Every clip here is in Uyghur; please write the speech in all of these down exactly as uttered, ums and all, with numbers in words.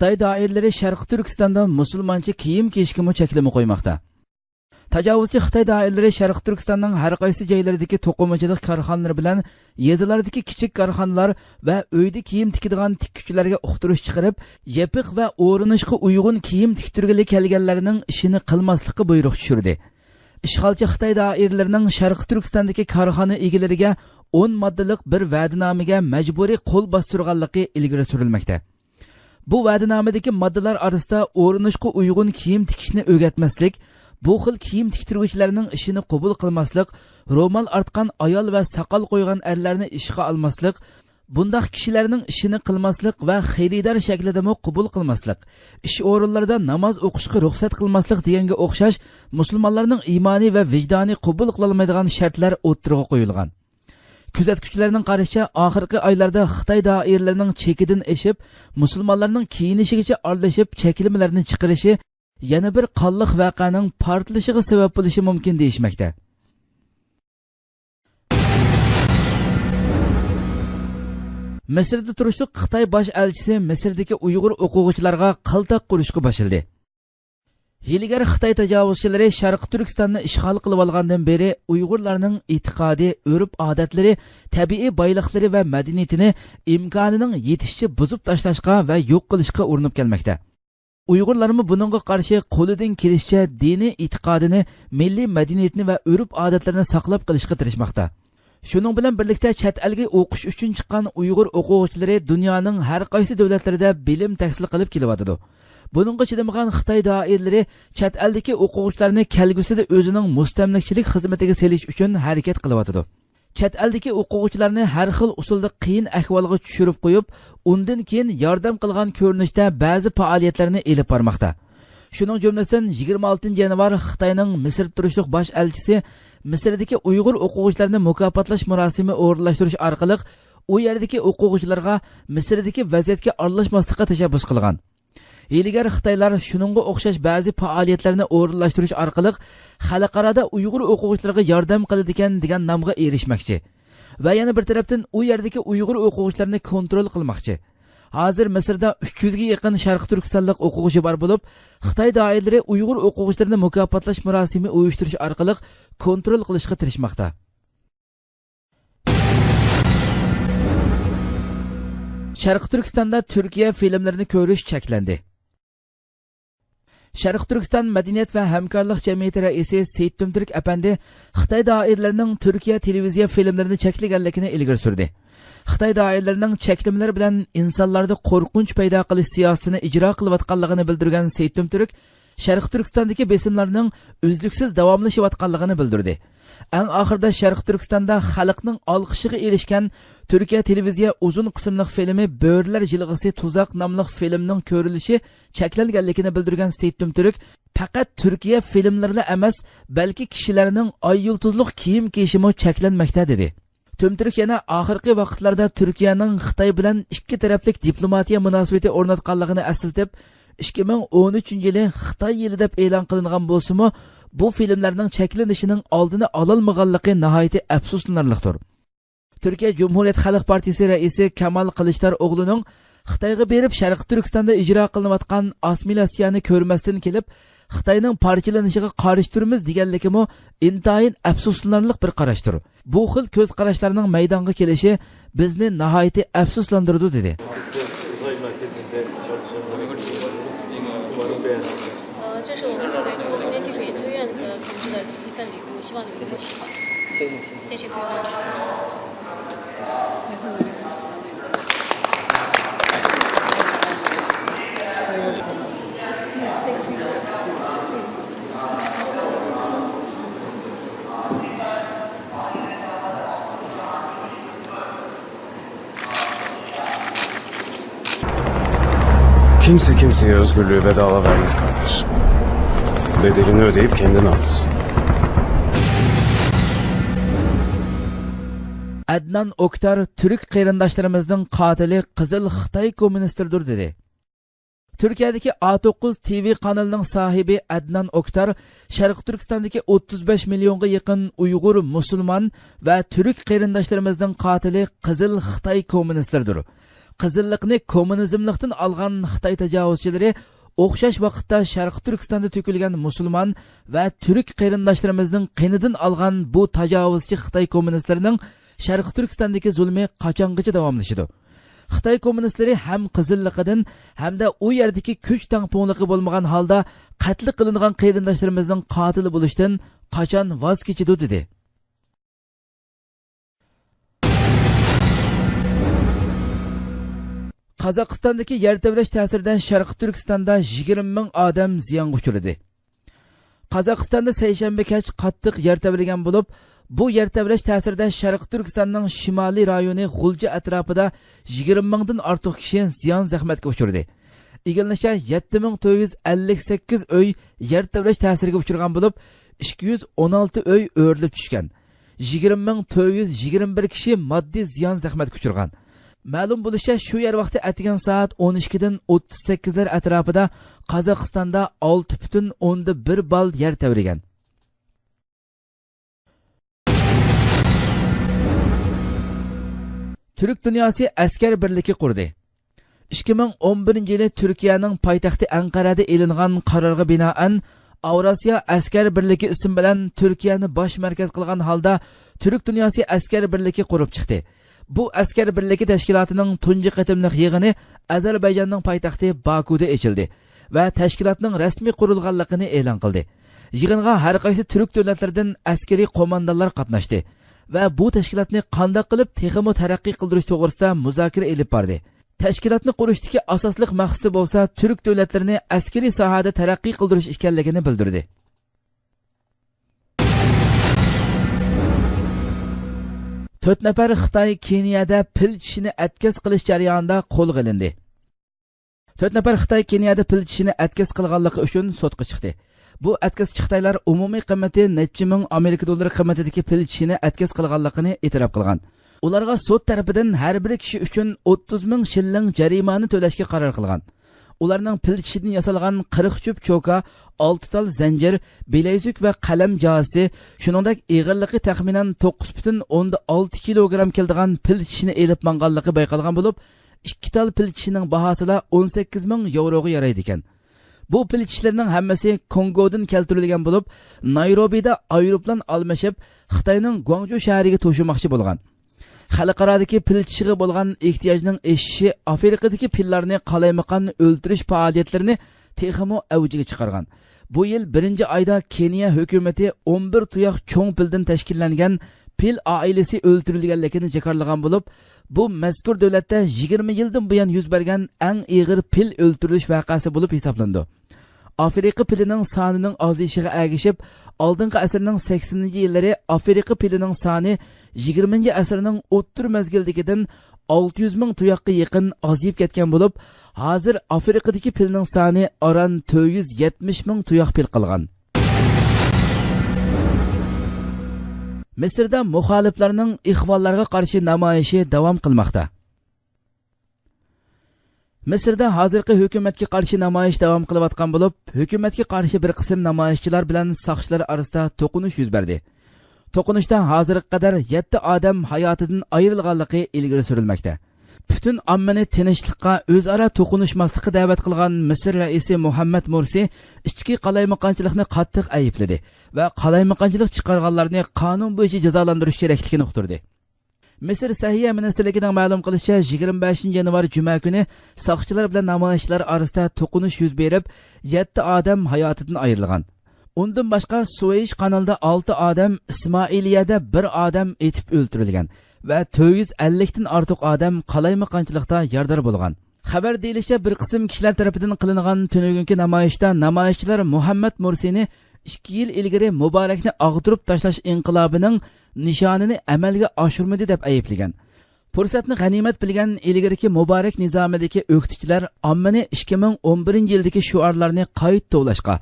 خىتاي دائىرىلىرى شەرقىي تۈركىستاندا مۇسۇلمانچە كىيىم كىيىشكىمۇ چەكلىمە قويماقتا. تاجاۋۇزچى خىتاي دائىرىلىرى شەرقىي تۈركىستاننىڭ ھەر قايسى جايلىرىدىكى توقۇمىچىلىق كارخانىلىرى بىلەن يېزىلاردىكى كىچىك كارخانىلار ۋە ئۆيدە كىيىم تىكىدىغان تىككۈچىلەرگە ئۇقتۇرۇش چىقىرىپ، يېپىق ۋە ئورىنىشقا ئۇيغۇن كىيىم تىكتۈرگىلى كەلگەنلەرنىڭ ئىشىنى قىلماسلىققا بۇيرۇق چۈشۈردى. ئىشغالچى خىتاي دائىرىلىرىنىڭ شەرقىي تۈركىستاندىكى كارخانا ئىگىلىرىگە ئون ماددىلىق بىر ۋەدىنامىگە مەجبۇرىي قول باستۇرغانلىقى ئىلگىرى سۈرۈلمەكتە. بۇ ۋەدىنامىدىكى ماددىلار ئارىسىدا ئورىنىشقا ئۇيغۇن كىيىم تىكىشنى ئۆگەتمەسلىك، بۇ خىل كىيىم تىكتۈرگۈچىلەرنىڭ ئىشىنى قوبۇل قىلماسلىق، رومال ئارتقان ئايال ۋە ساقال قويغان ئەرلەرنى ئىشقا ئالماسلىق، بۇنداق كىشىلەرنىڭ ئىشىنى قىلماسلىق ۋە خېرىدار شەكلىدىمۇ قوبۇل قىلماسلىق، ئىش ئورۇنلىرىدا ناماز ئوقۇشقا رۇخسەت قىلماسلىق دېگەنگە ئوخشاش مۇسۇلمانلارنىڭ ئىمانىي ۋە ۋىجدانىي قوبۇل قىلالمايدىغان شەرتلەر ئوتتۇرىغا قويۇلغان. كۆزەتكۈچىلەرنىڭ قارىشىچە، ئاخىرقى ئايلاردا خىتاي دائىرىلىرىنىڭ چېكىدىن ئېشىپ، مۇسۇلمانلارنىڭ كىيىنىشىگىچە ئارىلىشىپ چەكلىمىلەرنى چىقىرىشى يەنە بىر قانلىق ۋەقەنىڭ پارتلىشىغا سەۋەب بولۇشى مۇمكىن دېيىشمەكتە. مىسىردا تۇرۇشلۇق خىتاي باش ئەلچىسى مىسىردىكى ئۇيغۇر ئوقۇغۇچىلارغا قالتاق قۇرۇشقا باشلىدى. ھىيلىگەر خىتاي تاجاۋۇزچىلىرى شەرقىي تۈركىستاننى ئىشغال قىلىۋالغاندىن بېرى ئۇيغۇرلارنىڭ ئېتىقادى، ئۆرپ-ئادەتلىرى، تەبىئىي بايلىقلىرى ۋە مەدەنىيىتىنى ئىمكانىنىڭ يېتىشىچە بۇزۇپ تاشلاشقا ۋە يوق قىلىشقا ئۇرۇنۇپ كەلمەكتە. ئۇيغۇرلارمۇ بۇنىڭغا قارشى قولىدىن كېلىشىچە دىنىي ئېتىقادىنى، مىللىي مەدەنىيىتىنى ۋە ئۆرپ-ئادەتلىرىنى ساقلاپ قېلىشقا تىرىشماقتا. شۇنىڭ بىلەن بىرلىكتە، چەت ئەلگە ئوقۇش ئۈچۈن چىققان ئۇيغۇر ئوقۇغۇچىلىرى دۇنيانىڭ ھەر قايسى دۆلەتلىرىدە بىلىم تەھسىل قىلىپ كېلىۋاتىدۇ. بۇنىڭغا چىدىمىغان خىتاي دائىرىلىرى چەت ئەلدىكى ئوقۇغۇچىلارنى كەلگۈسىدە ئۆزىنىڭ مۇستەملىكىچىلىك خىزمىتىگە سېلىش ئۈچۈن ھەرىكەت قىلىۋاتىدۇ. چەت ئەلدىكى ئوقۇغۇچىلارنى ھەر خىل ئۇسۇلدا قىيىن ئەھۋالغا چۈشۈرۈپ قويۇپ، ئۇندىن كېيىن ياردەم قىلغان كۆرۈنۈشتە بەزى پائالىيەتلەرنى ئېلىپ بارماقتا. شۇنىڭ جۈملىسىدىن يىگىرمە ئالتىنچى يانۋار خىتاينىڭ مىسىردا تۇرۇشلۇق باش ئەلچىسى مىسىردىكى ئۇيغۇر ئوقۇغۇچىلارنى مۇكاپاتلاش مۇراسىمى ئورۇنلاشتۇرۇش ئارقىلىق ئۇ يەردىكى ئوقۇغۇچىلارغا مىسىردىكى ۋەزىيەتكە ئارىلاشماسلىققا تەشەببۇس قىلغان. ھىيلىگەر خىتايلار شۇنىڭغا ئوخشاش بەزى پائالىيەتلەرنى ئورۇنلاشتۇرۇش ئارقىلىق خەلقئارادا ئۇيغۇر ئوقۇغۇچىلىرىغا ياردەم قىلىدىكەن دېگەن نامغا ئېرىشمەكچى ۋە يەنە بىر تەرەپتىن ئۇ يەردىكى ئۇيغۇر ئوقۇغۇچىلارنى كونترول قىلماقچى. ھازىر مىسىردا ئۈچ يۈزگە يېقىن شەرقىي تۈركىستانلىق ئوقۇغۇچى بار بولۇپ، خىتاي دائىرىلىرى ئۇيغۇر ئوقۇغۇچىلىرىنى مۇكاپاتلاش مۇراسىمى ئۇيۇشتۇرۇش ئارقىلىق كونترول قىلىشقا تىرىشماقتا. شەرقىي تۈركىستاندا تۈركىيە فىلىملىرىنى كۆرۈش چەكلەندى. شەرقىي تۈركىستان مەدەنىيەت ۋە ھەمكارلىق جەمئىيىتى رەئىسى سېيىت تۈمتۈرك ئەپەندى خىتاي دائىرىلىرىنىڭ تۈركىيە تېلېۋىزىيە فىلىملىرىنى چەكلىگەنلىكىنى ئىلگىرى سۈردى. خىتاي دائىرىلىرىنىڭ چەكلىمىلەر بىلەن ئىنسانلاردا قورقۇنچ پەيدا قىلىش سىياسىتىنى ئىجرا قىلىۋاتقانلىقىنى بىلدۈرگەن سېيىت تۈمتۈرك، شەرقىي تۈركىستاندىكى بېسىملارنىڭ ئۈزلۈكسىز داۋاملىشىۋاتقانلىقىنى بىلدۈردى. ئەڭ ئاخىرىدا شەرقىي تۈركىستاندا خەلقنىڭ ئالقىشىغا ئېرىشكەن تۈركىيە تېلېۋىزىيە ئۇزۇن قىسىملىق فىلىمى بۆرىلەر جىلغىسى تۇزاق ناملىق فىلىمنىڭ كۆرۈلۈشى چەكلەنگەنلىكىنى بىلدۈرگەن سېيىت تۈمتۈرك، پەقەت تۈركىيە فىلىملىرىلا ئەمەس، بەلكى كىشىلەرنىڭ ئاي يۇلتۇزلۇق كىيىم كىيىشىمۇ چەكلەنمەكتە، دېدى. تۈمتۈرك يەنە ئاخىرقى ۋاقىتلاردا تۈركىيەنىڭ خىتاي بىلەن ئىككى تەرەپلىك دىپلوماتىيە مۇناسىۋىتى ئورناتقانلىقىنى ئەسلىتىپ، ئىككى مىڭ ئون ئۈچىنچى يىلى خىتاي يىلى دەپ ئېلان قىلىنغان بولسىمۇ، بۇ فىلىملەرنىڭ چەكلىنىشىنىڭ ئالدىنى ئالالمىغانلىقى ناھايىتى ئەپسۇسلىنارلىقتۇر. تۈركىيە جۇمھۇرىيەت خەلق پارتىيىسى رەئىسى كامال قىلىچداروغلۇنىڭ خىتايغا بېرىپ شەرقىي تۈركىستاندا ئىجرا قىلىنىۋاتقان ئاسسىمىلياتسىيەنى كۆرمەستىن كېلىپ، خىتاينىڭ پارچىلىنىشىغا قارشى تۇرىمىز دېگەنلىكىمۇ ئىنتايىن ئەپسۇسلىنارلىق بىر قاراشتۇر. بۇ خىل كۆز قاراشلارنىڭ مەيدانغا كېلىشى بىزنى ناھايىتى ئەپسۇسلاندۇرىدۇ، دېدى. Kimse kimseye özgürlüğü bedava vermez kardeş. Bedelini ödeyip kendin alırsın. ئەدنان ئوكتار تۈرك قېرىنداشلىرىمىزنىڭ قاتىلى قىزىل خىتاي كوممۇنىستلىرىدۇر، دېدى. تۈركىيەدىكى ئا توققۇز تىۋى قانىلىنىڭ ساھىبى ئەدنان ئوكتار شەرقىي تۈركىستاندىكى ئوتتۇز بەش مىليونغا يېقىن ئۇيغۇر، مۇسۇلمان ۋە تۈرك قېرىنداشلىرىمىزنىڭ قاتىلى قىزىل خىتاي كوممۇنىستلىرىدۇر. قىزىللىقنى كوممۇنىزملىقتىن ئالغان خىتاي تاجاۋۇزچىلىرى ئوخشاش ۋاقىتتا شەرقىي تۈركىستاندا تۆكۈلگەن مۇسۇلمان ۋە تۈرك قېرىنداشلىرىمىزنىڭ قېنىدىن ئالغان بۇ تاجاۋۇزچى خىتاي كوممۇنىستلىرىنىڭ شەرقىي تۈركىستاندىكى زۇلمى قاچانغىچە داۋاملىشىدۇ؟ خىتاي كوممۇنىستلىرى ھەم قىزىللىقىدىن، ھەمدە ئۇ يەردىكى كۈچ تەڭپۇڭلۇقى بولمىغان ھالدا قەتل قىلىنغان قېرىنداشلىرىمىزنىڭ قاتىلى بولۇشتىن قاچان ۋاز كېچىدۇ؟ دېدى. قازاقىستاندىكى يەر تەۋرەش تەسىرىدە شەرقىي تۈركىستاندا يىگىرمە مىڭ ئادەم زىيانغا ئۇچرىدى. قازاقىستاندا سەيشەنبە كەچ قاتتىق يەر تەۋرىگەن بولۇپ، بۇ يەر تەۋرەش تەسىرىدە شەرقىي تۈركىستاننىڭ شىمالىي رايونى غۇلجا ئەتراپىدا يىگىرمە مىڭدىن ئارتۇق كىشى زىيان زەخمەتكە ئۇچرىدى. ئىگىلىنىشىچە، يەتتە مىڭ تۆت يۈز ئەللىك سەككىز ئۆي يەر تەۋرەش تەسىرىگە ئۇچرىغان بولۇپ، ئىككى يۈز ئون ئالتە ئۆي ئۆرۈلۈپ چۈشكەن. يىگىرمە مىڭ تۆت يۈز يىگىرمە بىر كىشى ماددىي زىيان زەخمەتكە ئۇچرىغان. مەلۇم بولۇشىچە، شۇ يەر ۋاقتى ئەتىگەن سائەت ئون ئىككىدىن ئوتتۇز سەككىزلەر ئەتراپىدا قازاقىستاندا ئالتە پۈتۈن ئوندىن بىر بال يەر تەۋرىگەن. تۈرك دۇنياسى ئەسكەر بىرلىكى قۇردى. ئىككى مىڭ ئون بىرىنچى يىلى تۈركىيەنىڭ پايتەختى ئەنقەرەدە ئېلىنغان قارارغا بىنائەن، ئاۋراسىيا ئەسكەر بىرلىكى ئىسمى بىلەن تۈركىيەنى باش مەركەز قىلغان ھالدا تۈرك دۇنياسى ئەسكەر بىرلىكى قۇرۇپ چىقتى. بۇ ئەسكەر بىرلىكى تەشكىلاتىنىڭ تۇنجى قېتىملىق يىغىنى ئەزەربەيجاننىڭ پايتەختى باكۇدا ئېچىلدى ۋە تەشكىلاتنىڭ رەسمىي قۇرۇلغانلىقىنى ئېلان قىلدى. يىغىنغا ھەر قايسى تۈرك دۆلەتلىرىدىن ئەسكىرىي قوماندانلار قاتناشتى ۋە بۇ تەشكىلاتنى قانداق قىلىپ تېخىمۇ تەرەققىي قىلدۇرۇش توغرىسىدا مۇزاكىرە ئېلىپ باردى. تەشكىلاتنى قۇرۇشتىكى ئاساسلىق مەقسىتى بولسا تۈرك دۆلەتلىرىنى ئەسكىرىي ساھەدە تەرەققىي قىلدۇرۇش ئىكەنلىكىنى بىلدۈردى. تۆت نەپەر خىتاي كېنىيەدە پىل چىشىنى ئەتكەس قىلىش جەريانىدا قولغا ئېلىندى. تۆت نەپەر خىتاي كېنىيەدە پىل چىشىنى ئەتكەس قىلغانلىقى ئۈچۈن سوتقا چىقتى. بۇ ئەتكەسچى خىتايلار ئومۇمىي قىممىتى نەچچە مىڭ ئامېرىكا دوللىرى قىممىتىدىكى پىل چىشىنى ئەتكەس قىلغانلىقىنى ئېتىراپ قىلغان. ئۇلارغا سوت تەرىپىدىن ھەر بىر كىشى ئۈچۈن ئوتتۇز مىڭ شىللىڭ جەرىمانە تۆلەشكە قارار قىلغان. ئۇلارنىڭ پىل چىشىدىن ياسالغان قىرىق جۈپ چوكا، ئالتە تال زەنجىر، بىلەيزۈك ۋە قەلەم جازىسى، شۇنىڭدەك ئېغىرلىقى تەخمىنەن توققۇز پۈتۈن ئوندىن ئالتە كىلوگرام كېلىدىغان پىل چىشىنى ئېلىپ ماڭغانلىقى بايقالغان بولۇپ، ئىككى تال پىل چىشىنىڭ باھاسىلا ئون سەككىز مىڭ ياۋروغا يارايدىكەن. بۇ پىل چىشلىرىنىڭ ھەممىسى كونگودىن كەلتۈرۈلگەن بولۇپ، نايروبىدا ئايروپىلان ئالمىشىپ، خىتاينىڭ گۇاڭجۇ شەھىرىگە توشۇماقچى بولغان. خەلقئارادىكى پىل چىشىغا بولغان ئېھتىياجنىڭ ئېشىشى ئافرىقىدىكى پىللارنى قالايمىقان ئۆلتۈرۈش پائالىيەتلىرىنى تېخىمۇ ئەۋجىگە چىقارغان. بۇ يىل بىرىنچى ئايدا كېنىيە ھۆكۈمىتى ئون بىر تۇياق چوڭ پىلدىن تەشكىللەنگەن پىل ئائىلىسى ئۆلتۈرۈلگەنلىكىنى جاكارلىغان بولۇپ، بۇ مەزكۇر دۆلەتتە يىگىرمە يىلدىن بۇيان يۈز بەرگەن ئەڭ ئېغىر پىل ئۆلتۈرۈلۈش ۋەقەسى بولۇپ ھېسابلىنىدۇ. ئافرىقا پىلىنىڭ سانىنىڭ ئازىيىشىغا ئەگىشىپ، ئالدىنقى ئەسىرنىڭ سەكسىنىنچى يىللىرى ئافرىقا پىلىنىڭ سانى يىگىرمىنچى ئەسىرنىڭ ئوتتۇرا مەزگىلىدىكىدىن ئالتە يۈز مىڭ تۇياققا يېقىن ئازىيىپ كەتكەن بولۇپ، ھازىر ئافرىقىدىكى پىلنىڭ سانى ئاران تۆت يۈز يەتمىش مىڭ تۇياق پىل قالغان. مىسىردا مۇخالىپلارنىڭ ئىخۋانلارغا قارشى نامايىشى داۋام قىلماقتا. مىسىردا ھازىرقى ھۆكۈمەتكە قارشى نامايىش داۋام قىلىۋاتقان بولۇپ، ھۆكۈمەتكە قارشى بىر قىسىم نامايىشچىلار بىلەن ساقچىلار ئارىسىدا توقۇنۇش يۈز بەردى. توقۇنۇشتا ھازىرغا قەدەر يەتتە ئادەم ھاياتىدىن ئايرىلغانلىقى ئىلگىرى سۈرۈلمەكتە. پۈتۈن ئاممىنى تىنچلىققا، ئۆزئارا توقۇنۇشماسلىققا دەۋەت قىلغان مىسىر رەئىسى مۇھەممەد مۇرسى ئىچكى قالايمىقانچىلىقنى قاتتىق ئەيىبلىدى ۋە قالايمىقانچىلىق چىقارغانلارنى قانۇن بويىچە جازالاندۇرۇش كېرەكلىكىنى ئۇقتۇردى. مىسىر سەھىيە مىنىستىرلىكىنىڭ مەلۇم قىلىشىچە، يىگىرمە بەشىنچى يانۋار جۈمە كۈنى ساقچىلار بىلەن نامايىشچىلار ئارىسىدا توقۇنۇش يۈز بېرىپ، يەتتە ئادەم ھاياتىدىن ئايرىلغان. ئۇندىن باشقا، سۇۋەيش قانىلىدا ئالتە ئادەم، ئىسمائىلىيەدە بىر ئادەم ئېتىپ ئۆلتۈرۈلگەن ۋە تۆت يۈز ئەللىكتىن ئارتۇق ئادەم قالايمىقانچىلىقتا يارىدار بولغان. خەۋەر دېيىلىشىچە، بىر قىسىم كىشىلەر تەرىپىدىن قىلىنغان تۈنۈگۈنكى نامايىشتا نامايىشچىلار مۇھەممەد مۇرسىنى ئىككى يىل ئىلگىرى مۇبارەكنى ئاغدۇرۇپ تاشلاش ئىنقىلابىنىڭ نىشانىنى ئەمەلگە ئاشۇرمىدى دەپ ئەيىبلىگەن. پۇرسەتنى غەنىيمەت بىلگەن ئىلگىرىكى مۇبارەك نىزامىدىكى ئۆكتىچىلەر ئاممىنى ئىككى مىڭ ئون بىرىنچى يىلدىكى شوئارلارنى قايتا توۋلاشقا،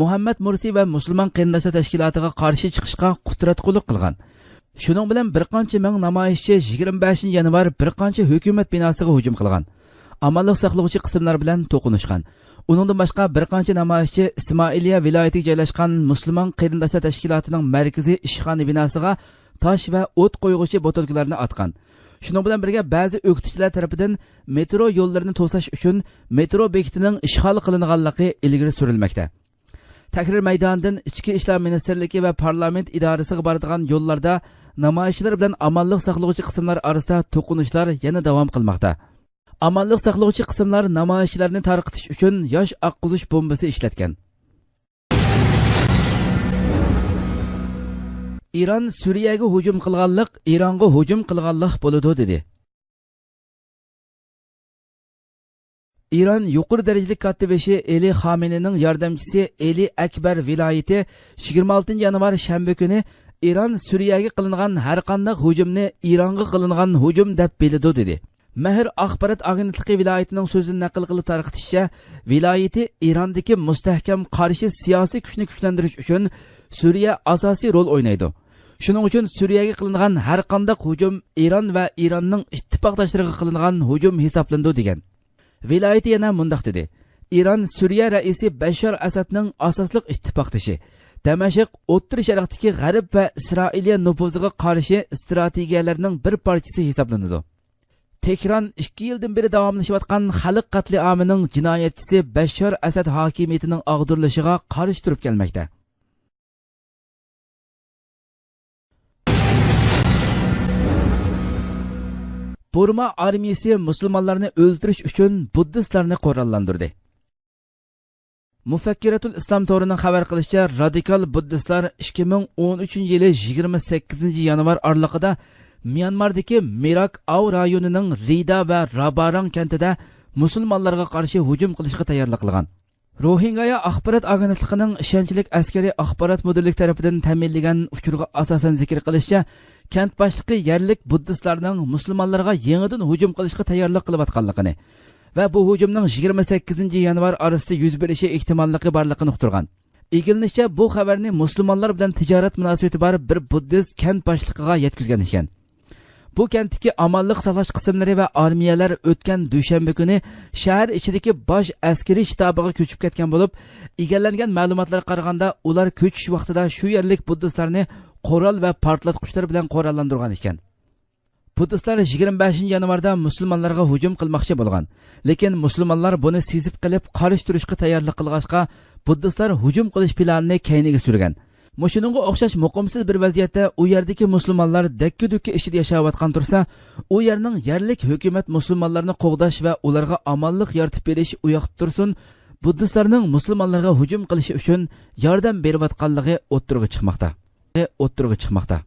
مۇھەممەد مۇرسى ۋە مۇسۇلمان قېرىنداشلار تەشكىلاتىغا قارشى چىقىشقا قۇتراتقۇلۇق قىلغان. شۇنىڭ بىلەن بىر قانچە مىڭ نامايىشچى يىگىرمە بەشىنچى يانۋار بىر قانچە ھۆكۈمەت بىناسىغا ھۇجۇم قىلغان. ئامانلىق ساقلىغۇچى قىسىملار بىلەن توقۇنۇشقان. ئۇنىڭدىن باشقا، بىر قانچە نامايىشچى ئىسمائىلىيە ۋىلايىتىگە جايلاشقان مۇسۇلمان قېرىنداشلار تەشكىلاتىنىڭ مەركىزىي ئىشخانا بىناسىغا تاش ۋە ئوت قويغۇچى بوتۇلكىلارنى ئاتقان. شۇنىڭ بىلەن بىرگە، بەزى ئۆكتىچىلەر تەرىپىدىن مېترو يوللىرىنى توساش ئۈچۈن مېترو بېكىتىنىڭ ئىشغال قىلىنغانلىقى ئىلگىرى سۈرۈلمەكتە. تەھرىر مەيدانىدىن ئىچكى ئىشلار مىنىستىرلىكى ۋە پارلامېنت ئىدارىسىغا بارىدىغان يوللاردا نامايىشچىلار بىلەن ئامانلىق ساقلىغۇچى قىسىملار ئارىسىدا توقۇنۇشلار يەنە داۋام قىلماقتا. ئامانلىق ساقلىغۇچى قىسىملار نامايىشچىلارنى تارقىتىش ئۈچۈن ياش ئاققۇزۇش بومبىسى ئىشلەتكەن. ئىران سۈرىيەگە ھۇجۇم قىلغانلىق ئىرانغا ھۇجۇم قىلغانلىق بولىدۇ، دېدى. ئىران يۇقىرى دەرىجىلىك كاتتىبېشى ئېلى خامېنىنىڭ ياردەمچىسى ئېلى ئەكبەر ۋىلايىتى يىگىرمە ئالتىنچى يانۋار شەنبە كۈنى ئىران سۈرىيەگە قىلىنغان ھەرقانداق ھۇجۇمنى ئىرانغا قىلىنغان ھۇجۇم دەپ بىلىدۇ، دېدى. مەھىر ئاخبارات ئاگېنتلىقى ۋىلايىتىنىڭ سۆزىدىن نەقىل قىلىپ تارقىتىشىچە، ۋىلايىتى ئىراندىكى مۇستەھكەم قارشى سىياسىي كۈچنى كۈچلەندۈرۈش ئۈچۈن سۈرىيە ئاساسىي رول ئوينايدۇ. شۇنىڭ ئۈچۈن سۈرىيەگە قىلىنغان ھەرقانداق ھۇجۇم ئىران ۋە ئىراننىڭ ئىتتىپاقداشلىرىغا قىلىنغان ھۇجۇم ھېسابلىنىدۇ، دېگەن. ۋىلايىتى يەنە مۇنداق دېدى: ئىران سۈرىيە رەئىسى بەششار ئەسەدنىڭ ئاساسلىق ئىتتىپاقدىشى، دەمەشق ئوتتۇرا شەرقتىكى غەرب ۋە ئىسرائىلىيە نوپۇزىغا قارشى ئىستراتېگىيەلەرنىڭ بىر پارچىسى ھېسابلىنىدۇ. تېھران ئىككى يىلدىن بېرى داۋاملىشىۋاتقان خەلق قەتلىئامىنىڭ جىنايەتچىسى بەششار ئەسەد ھاكىمىيىتىنىڭ ئاغدۇرۇلۇشىغا قارشى تۇرۇپ كەلمەكتە. بۇرما ئارمىيىسى مۇسۇلمانلارنى ئۆلتۈرۈش ئۈچۈن بۇددىستلارنى قوراللاندۇردى. مۇفەككىرەتۇل ئىسلام تورىنىڭ خەۋەر قىلىشىچە، رادىكال بۇددىستلار ئىككى مىڭ ئون ئۈچىنچى يىلى يىگىرمە سەككىزىنچى يانۋار ئارىلىقىدا ميانماردىكى مىراك ئاۋ رايونىنىڭ رىدا ۋە رابارىڭ كەنتىدە مۇسۇلمانلارغا قارشى ھۇجۇم قىلىشقا تەييارلىق قىلغان. روھىنگايا ئاخبارات ئاگېنتلىقىنىڭ ئىشەنچلىك ئەسكىرىي ئاخبارات مۇدىرلىكى تەرىپىدىن تەمىنلىگەن ئۇچۇرغا ئاساسەن زىكىر قىلىشىچە، كەنت باشلىقى يەرلىك بۇددىستلارنىڭ مۇسۇلمانلارغا يېڭىدىن ھۇجۇم قىلىشقا تەييارلىق قىلىۋاتقانلىقىنى ۋە بۇ ھۇجۇمنىڭ يىگىرمە سەككىزىنچى يانۋار ئارىسىدا يۈز بېرىشى ئېھتىماللىقى بارلىقىنى ئۇقتۇرغان. ئىگىلىنىشىچە، بۇ خەۋەرنى مۇسۇلمانلار بىلەن تىجارەت مۇناسىۋىتى بار بىر بۇددىست كەنت باشلىقىغا يەتكۈزگەن ئىكەن. بۇ كەنتتىكى ئامانلىق ساقلاش قىسىملىرى ۋە ئارمىيەلەر ئۆتكەن دۈشەنبە كۈنى شەھەر ئىچىدىكى باش ئەسكىرىي شتابىغا كۆچۈپ كەتكەن بولۇپ، ئىگىلەنگەن مەلۇماتلارغا قارىغاندا، ئۇلار كۆچۈش ۋاقتىدا شۇ يەرلىك بۇددىستلارنى قورال ۋە پارتلاتقۇچلار بىلەن قوراللاندۇرغان ئىكەن. بۇددىستلار يىگىرمە بەشىنچى يانۋاردا مۇسۇلمانلارغا ھۇجۇم قىلماقچى بولغان، لېكىن مۇسۇلمانلار بۇنى سېزىپ قېلىپ، قارشى تۇرۇشقا تەييارلىق قىلغاچقا، بۇددىستلار ھۇجۇم قىلىش پىلانىنى كەينىگە سۈرگەن. مۇشۇنىڭغا ئوخشاش مۇقىمسىز بىر ۋەزىيەتتە ئۇ يەردىكى مۇسۇلمانلار دەككە-دۈككە ئىچىدە ياشاۋاتقان تۇرسا، ئۇ يەرنىڭ يەرلىك ھۆكۈمەت مۇسۇلمانلارنى قوغداش ۋە ئۇلارغا ئامانلىق يارىتىپ بېرىش ئۇياقتا تۇرسۇن، بۇددىستلارنىڭ مۇسۇلمانلارغا ھۇجۇم قىلىشى ئۈچۈن ياردەم بېرىۋاتقانلىقى ئوتتۇرىغا چىقماقتا. ئوتتۇرىغا چىقماقتا.